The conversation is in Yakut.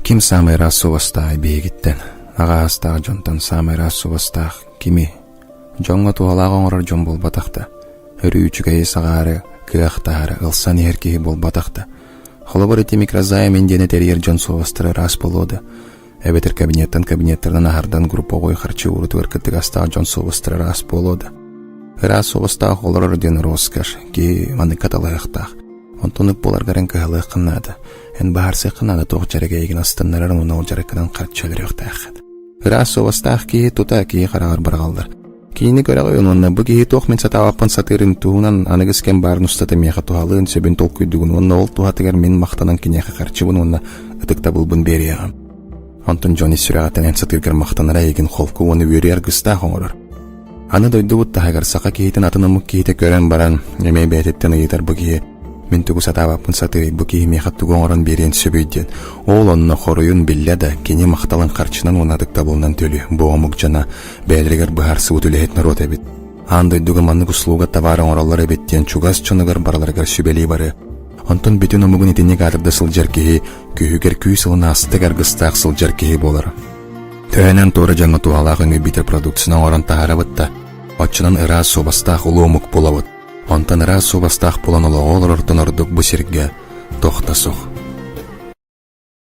Ким саамай ыраас суобастааҕый биһигиттэн, аҕа аастаах дьонтон саамай ыраас суобастаах кимий? Дьоҥҥо туһалаах оҥорор дьон буолбатах да, өрүү үчүгэйи саҕаары, кыах таһаары ылсан иһэр киһи буолбатах да. Холобур ити микрозайм диэни тэрийэр дьон суобастара ыраас буолуо да, эбэтэр кабинеттан кабинеттарынан аһардан групповой харчы уурутугар кыттыгастаах дьон суобастара ыраас буолуо да. Ыраас суобастаах олорор диэн роскошь, киһи маннык талаһыахтаах. Онтон ык буоларгар эн кыһалыаххын наада. Эн баһаарсыаххын наада туох дьарык эйигин астыннарар уонна ол дьарыккынан харчы өлөрүөхтээххин. Ыраас суобастаах киһи тута киһи хараҕар быраҕаллар. Киһини көрөҕүн уонна бу киһи туох мин сатаабаппын сатыырын туһунан аныгыс кэм баарын устата миэхэ туһалыын сөбүн толкуйдугун уонна ол туһатыгар мин махтанан киниэхэ харчыбын уонна ытыктабылбын биэриэҕим. Онтон дьон ис сүрэҕиттэн эн сатыыргар махтанара эйигин холку уонна үөрүү аргыстаах оҥорор. Аны дойдубут таһыгар саха киһитин атын омук киһитэ көрөн баран, эмиэ бэйэтиттэн ыйытар бу киһи мин тугу сатаабаппын сатыый, бу киһи миэхэ тугу оҥорон биэриэн сөбүй диэн. Ол онно хоруйун биллэ да, кини махталын харчынан уонна ытыктабылынан төлүү. Бу омук дьоно бэйэлэригэр быһаарсыбыт үлэһит норуот эбит. Аан дойдуга маннык услуга табаар оҥороллор эбит диэн чугас дьонугар барыларыгар сүбэлии барыы. Онтон бүтүн омугун итинник аатырда сылдьар киһи күүһүгэр күүс ылын астык аргыстаах сылдьар киһи буолара. Төһөнөн туора дьоҥҥо туһалаах үҥүйбүтэ продукцияны оҥорон таһаарабыт да, оччонон ыраас суобастаах улуу омук буолабыт. Онтон ыраас суобастаах буолан олоҕу олорортон ордук бу сиргэ туох да суох.